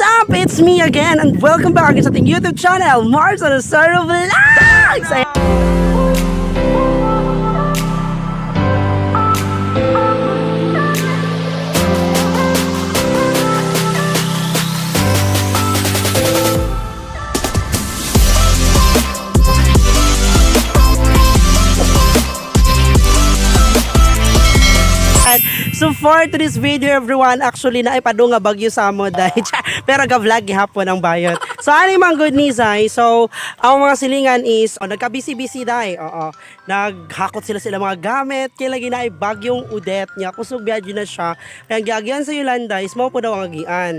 What's up? It's me again and welcome back sa ating YouTube channel, Mars on Saro Vlogs! Ayan. So for to this video, everyone, actually na ipadung nga bagyo sa amo dahil pero ga-vlog gihapon ang bayot. So ano yung mga good news ay? So ang mga silingan is oh, nagka-busy-busy dai. Oo. Naghakot sila sila mga gamit kay lagi na ay bagyong Udet niya. Kusog biyadyo na siya. Kaya ang giagyan sa Yolanda is mao po daw ang agian.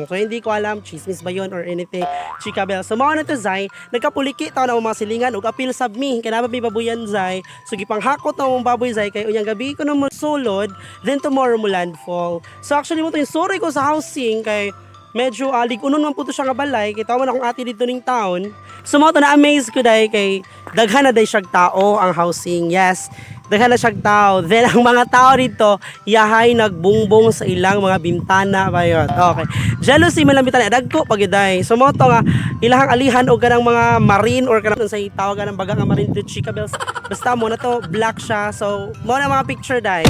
So hindi ko alam chismis ba yun or anything. Chika Bell. So mao na to zay, nagkapuliki taw na ang mga silingan ug apil sab mi kay naa ba may babuyan zay. So gipanghakot na ang baboy zay kay unyang gabi ko na mo sulod, then tomorrow mo landfall. So actually mo to yung sorry ko sa housing kay medyo alig unon man po to siya nga balay kay tawo na akong ate dito ning town. So mo to na amaze ko dai kay daghan na day siyag tao ang housing. Yes. Daghan na siyag tao. Then ang mga tao dito yahay nagbungbong sa ilang mga bintana bayot. Okay. Jealousy man lang bintana dagko pag day. So mo to nga ilahang alihan og kanang mga marine or kanang sa tawag ng baga nga marine dito, Chica Bells. Basta mo na to black siya. So mo na mga picture dai.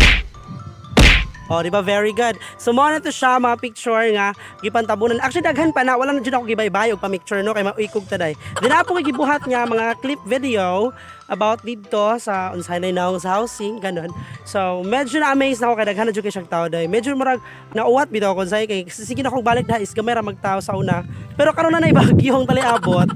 Oh, di ba? Very good. So mo na to siya mga picture nga gipantabunan. Actually daghan pa na wala na jud ako gibaybay og pa-picture no kay mauikog ta day. Then ako kay gibuhat nga mga clip video about didto sa unsay na naong sa housing ganon. So medyo na amaze na ako kay daghan na jud kay siyang tao day. Medyo murag nauwat bitaw ako say kay sige na akong balik na is gamay ra magtao sa una. Pero karon na nay bagyong taliabot.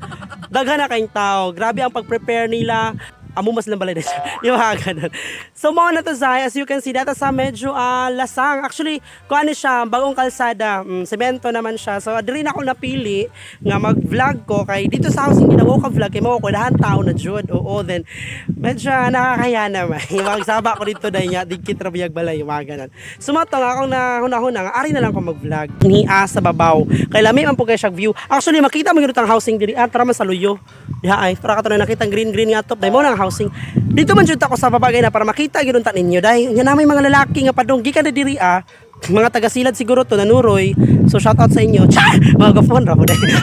Daghan na kayong tao. Grabe ang pag-prepare nila amo mas lang balay na siya. Yung mga ganun. So, mao na to, Zay. As you can see, data sa medyo lasang. Actually, kung ano siya, bagong kalsada. Semento naman siya. So, diri na ako napili nga mag-vlog ko. Kay dito sa housing, ginawa ko vlog. Kay mo ko, dahan tao na jud. Oo, then, medyo nakakaya naman. Magsaba ko dito dahil nga, digkit ra biyag balay. Yung mga ganun. So, mao to nga akong nahuna-huna nga, ari na lang ko mag-vlog. Niya sa babaw. Kay lami man po kay siya view. Actually, makita mo yun ang housing diri. Ah, tara man sa luyo. Diha ay, para ka to na nakita ang green green nga top. Dahil mo na ang housing. Dito man jud ako sa babagay na para makita gyud unta ninyo. Dahil nya na may mga lalaki nga padung gikan na diri ah. Mga taga-silad siguro to nanuroy. So shout out sa inyo. Char! Mga gafon ra po dahil.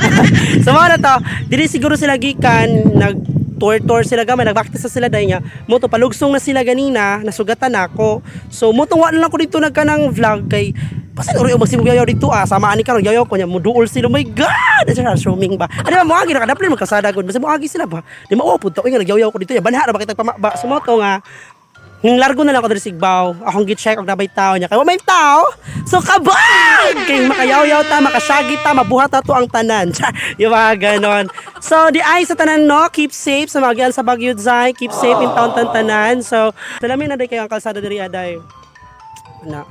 So mao na to, diri siguro sila gikan nag tour tour sila gamay nagbakti sa sila dahil nga mo to palugsong na sila ganina nasugatan nako. So mo wa na lang ko dito nagkanang vlog kay Pasin uri magsimog yayaw dito ah sama ani karon yayaw ko nya muduol sila, oh my God, sa showming ba ano ba moagi na kadaplin magkasada gud basta moagi sila ba di mao pud to nga nagyaw ko dito ya banha ra ba kitag pamaba. So mo to nga Ning largo na lang ako diri sigbaw. Akong gi-check og nabay tao niya. Kay wa may tao. So kabag! Kay makayaw-yaw ta, makasyagi ta, mabuhat ta to ang tanan. Char, yung mga ganon. So di ay sa tanan no, keep safe sa mga gian sa Baguio zay, keep safe in town tan tanan. So salamin na day kayo ang kalsada diri aday. Na.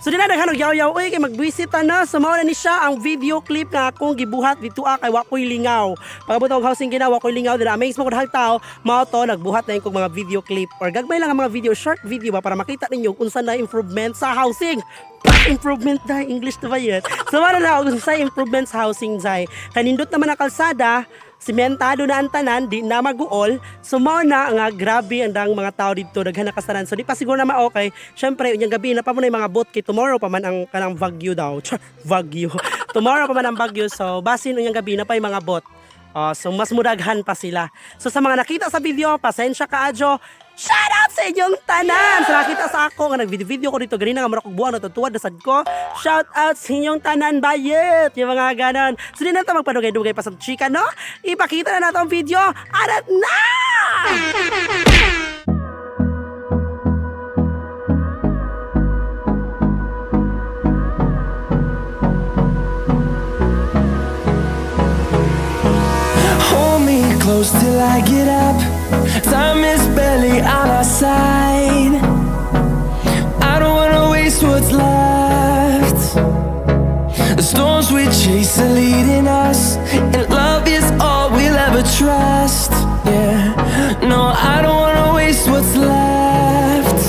So di na daghan og yaw-yaw oy kay magbuisit ta na. So mao na ni siya ang video clip nga akong gibuhat dito ah kay wa koy lingaw. Pagabot og housing gina wa koy lingaw dira amaze mo kung tao mao to nagbuhat na kog mga video clip or gagmay lang ang mga video short video ba para makita ninyo kung unsa na improvement sa housing. Pak, improvement na English na ba yun? So mao na na unsa improvement sa housing zay. Kanindot naman ang kalsada, simentado na ang tanan, di na maguol. So mao na nga grabe ang dang mga tao dito daghan na kasaran. So di pa siguro na ma-okay. Syempre unyang gabi na pa mo na yung mga boat kay tomorrow pa man ang kanang bagyo daw. Char, bagyo. Tomorrow pa man ang bagyo. So basin unyang gabi na pa yung mga boat. Oh, so mas mudaghan pa sila. So sa mga nakita sa video, pasensya ka adyo. Shout out sa inyong tanan! Sa nakita sa ako nga nag-video-video ko dito ganina nga mura kog buwan natutuwa na sad ko. Shout out sa inyong tanan bayet. Yung mga ganon. So di na ta magpadugay-dugay pa sa chika no? Ipakita na nato ang video. Arat na! Hold me close till I get up. Time is barely on our side. I don't wanna waste what's left. The storms we chase are leading us, and love is all we'll ever trust. Yeah, no, I don't wanna waste what's left.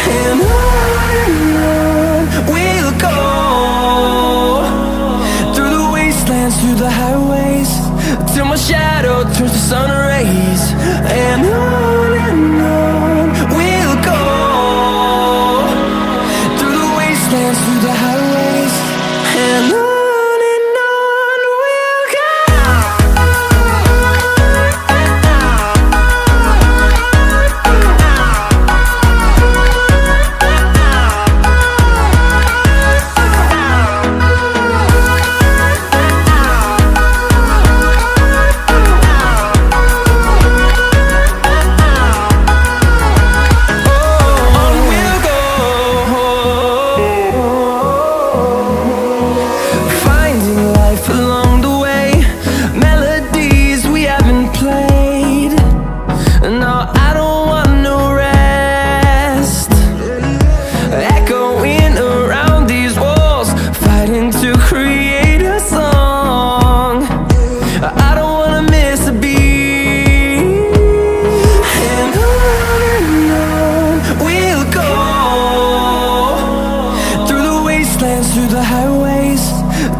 And on we'll go through the wastelands, through the highways, till my shadow turns to sun rays. And on we'll go through the wastelands, through the highways, and on.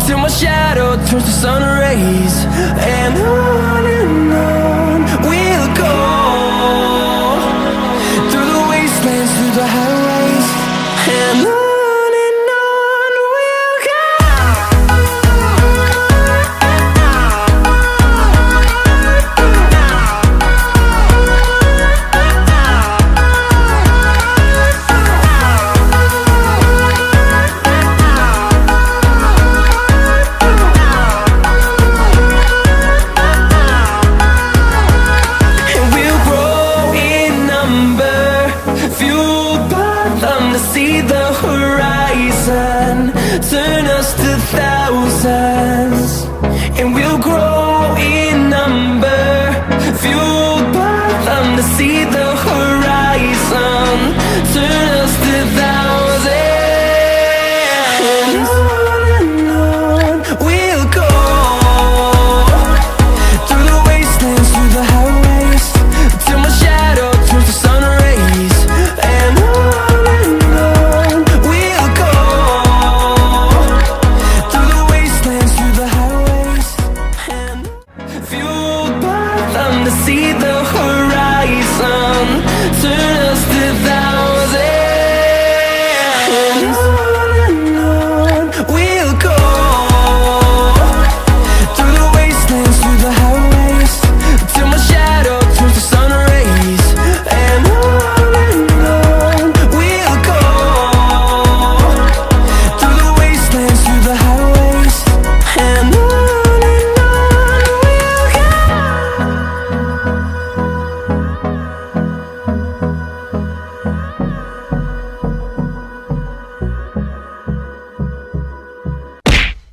Till my shadow turns to sun rays. And on we'll go, through the wastelands, through the highways. And on we'll go. And we'll grow in number, fueled by them to see the horizon, turn us to thousands. And we'll grow in number, fueled by them to see the horizon, turn us to thousands. And on we'll go, through the wastelands, through the highways, till my shadow turns to sun rays. And on we'll go, through the wastelands, through the highways, and fueled by them to see the horizon, turn us to thousands. And on we'll go, through the wastelands, through the highways, till my shadow turns to sun rays. And on we'll go, through the wastelands, through the highways, and on we'll go.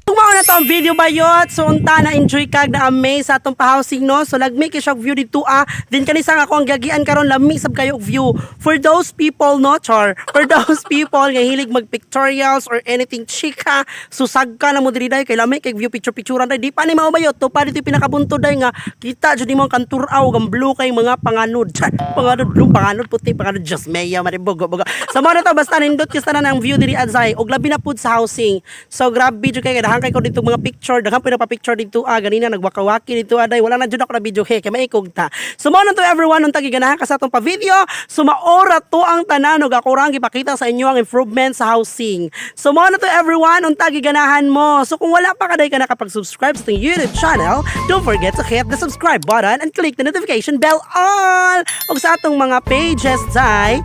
Kung mao na to ang video, bayot, so unta na enjoy kag na amaze sa atong pa-housing, no. So lagmi kay siya og view dito ah. Din kani sa ako ang gagian karon, lami sab kayo og view. For those people, no, char, for those people nga hilig mag pictorials or anything chika, susag ka na mo diri day kay lami kay view, picture picturean day. Di pa ni mao, bayot, to pa dito yung pinakabuntod day nga kita jud nimo ang kanturaw ang blue kay mga panganod. Char, panganod blue, panganod puti, panganod just maya maribogo bogo. Sa mao na to, basta nindot kay tanan ang view diri adzay og labi na pud sa housing. So grabe jud kay daghan kay ko dito mga picture, daghan pa pa picture dito ah, ganina nagwakawaki dito aday, wala na jud ako na video he kay maikog ta. So mao na to, everyone, unta giganahan ka sa atong pa-video. So maora to ang tanan ug ako rang gipakita sa inyo ang improvement sa housing. So mao na to, everyone, unta giganahan mo. So kung wala pa kaday ka nakapag-subscribe sa atong YouTube channel, don't forget to hit the subscribe button and click the notification bell all. Ug sa atong mga pages day,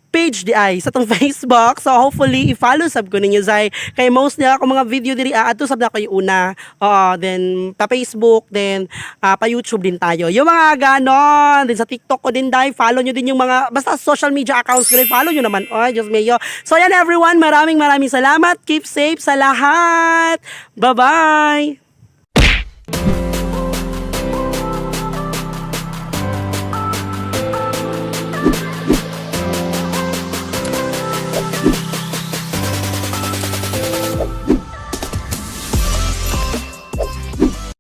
page di ay sa atong Facebook. So hopefully i-follow sab ko ninyo zay kay most niya ako mga video diri adto sab na kayo una. Oo, then pa Facebook, then pa YouTube din tayo. Yung mga ganon, din sa TikTok ko din dai, follow nyo din yung mga basta social media accounts ko rin, follow nyo naman. Oh, Diyos mio. So yan, everyone, maraming maraming salamat. Keep safe sa lahat. Bye-bye.